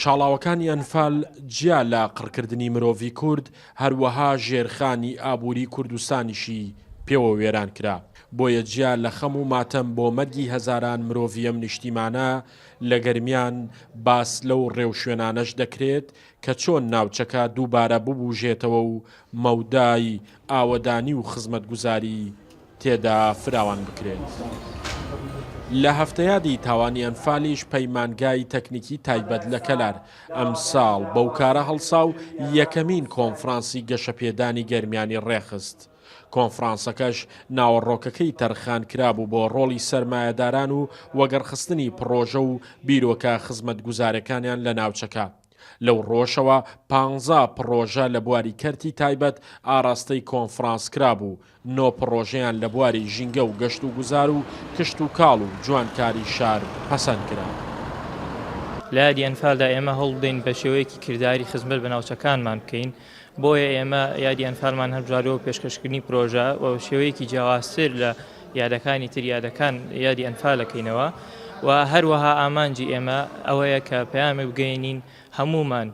شاڵاوەکانی ئەنفال جیا لە قڕکردنی مرۆڤی کورد، هەروەها ژێرخانی ئابووری کوردستانیشی پێوە وێران کرا. بۆیە جیا لە خەم و ماتەم بۆ مەرگی هەزاران مرۆڤی ئەم نیشتیمانە، لە گەرمیان باس لەو ڕێوشوێنانەش دەکرێت کە چۆن ناوچەکە دووبارە ببوژێتەوە و مەودای ئاوەدانی و خزمەتگوزاری تێدا فراوان بکرێت. لە هەفتەیادی تاوانی ئەنفالیش پەیمانگای تەکنیکی تایبەت لە کەلار ئەمساڵ بەو کارە هەڵسا و یەکەمین کۆنفرانسی گەشەپێدانی گەرمیانی ڕێخست. کۆنفرانسەکەش ناوەڕۆکەکەی تەرخان کرابوو بۆ ڕۆڵی سەرمایەداران و وەگەڕخستنی پڕۆژە و بیرۆکە خزمەتگوزارەکانیان لە ناوچەکە. لەو ڕۆژەوە پانزە پڕۆژە لە بواری کەرتی تایبەت ئاراستەی کۆنفرانس کرابوو، نۆ پڕۆژەیان لە بواری ژینگە و گەشتوگوزار و کشتوکاڵ و جوانکاری شار پەسەند کرا. لە یادی ئەنفالدا ئێمە هەوڵبدەین بە شێوەیەکی کرداری خزمەت بە ناوچەکانمان بکەین، بۆیە ئێمە یادی ئەنفالمان هەڵبژاردووە بۆ پێشکەشکردنی پرۆژە و شێوەیەکی جیاوازتر لە یادەکانی تر یادەکان یادی ئەنفال ئەکەینەوە و هەروەها ئامانجی ئێمە ئەوەیە کە پەیامێک بگەیەنین هەموومان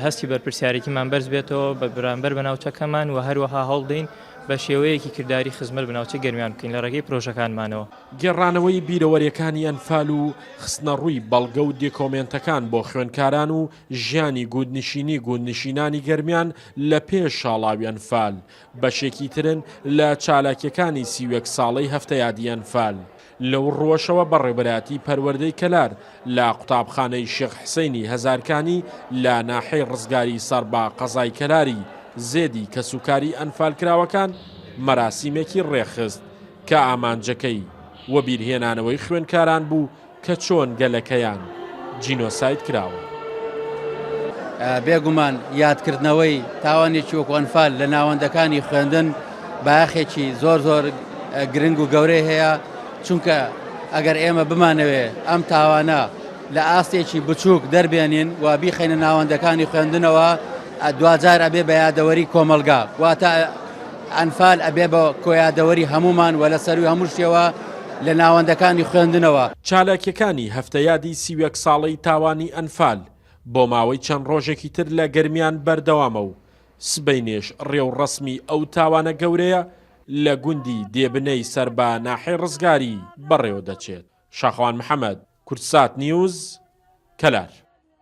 هەستی بەرپرسیارێتیمان بەرز بێتەوە بە بەرامبەر بە ناوچەکەمان و هەروەها هەوڵدەین بە شێوەیەکی کرداری خزمەت بە ناوچەی گەرمیان بکەین لە ڕێگەی پرۆژەکانمانەوە. گێڕانەوەی بیرەوەریەکانی ئەنفال و خستنەڕووی بەڵگە و دێکۆمێنتەکان بۆ خوێندکاران و ژیانی گوندنشینی گوندنشینانی گەرمیان لە پێش شاڵاوی ئەنفال بەشێکی ترن لە چالاکیەکانی 31 ساڵەی هەفتەیادی ئەنفال. لەو ڕووەشەوە بەڕێوبەرایەتی پەروەردەی کەلار لە قوتابخانەی شێخ حسەینی هەزارکانی لە ناحیەی ڕزگاری سەر بە قەزای کەلاری زێدی کەسوکاری ئەنفالکراوەکان مەراسیمێکی ڕێکخست کە ئامانجەکەی وەبیرهێنانەوەی خوێندکاران بوو کە چۆن گەلەکەیان جینۆساید کراوە. بێگومان یادکردنەوەی تاوانێکی وەکو ئەنفال لە ناوەندەکانی خوێندن بایەخێکی زۆر زۆر گرنگ و گەورەی هەیە، چونکە ئەگەر ئێمە بمانەوێ ئەم تاوانە لە ئاستێکی بچووک دەربێنین و بیخەینە ناوەندەکانی خوێندنەوە دواجار ئەبێ بە یادەوەری کۆمەڵگا، واتە ئەنفال ئەبێ بە کۆیادەوەری هەموومان و لە سەرووی هەموو شتێوە لە ناوەندەکانی خوێندنەوە. چالاکیەکانی هەفتەیادی 31 ساڵەی تاوانی ئەنفال بۆ ماوەی چەند ڕۆژێکی تر لە گەرمیان بەردەوامە و سبەینێش ڕێوڕەسمی ئەو تاوانە گەورەیە لە گوندی دێبنەی سەر بە ناحیەی ڕزگاری بەڕێوەدەچێت. شاخەوان محەمەد، کوردسات نیوز، کەلار.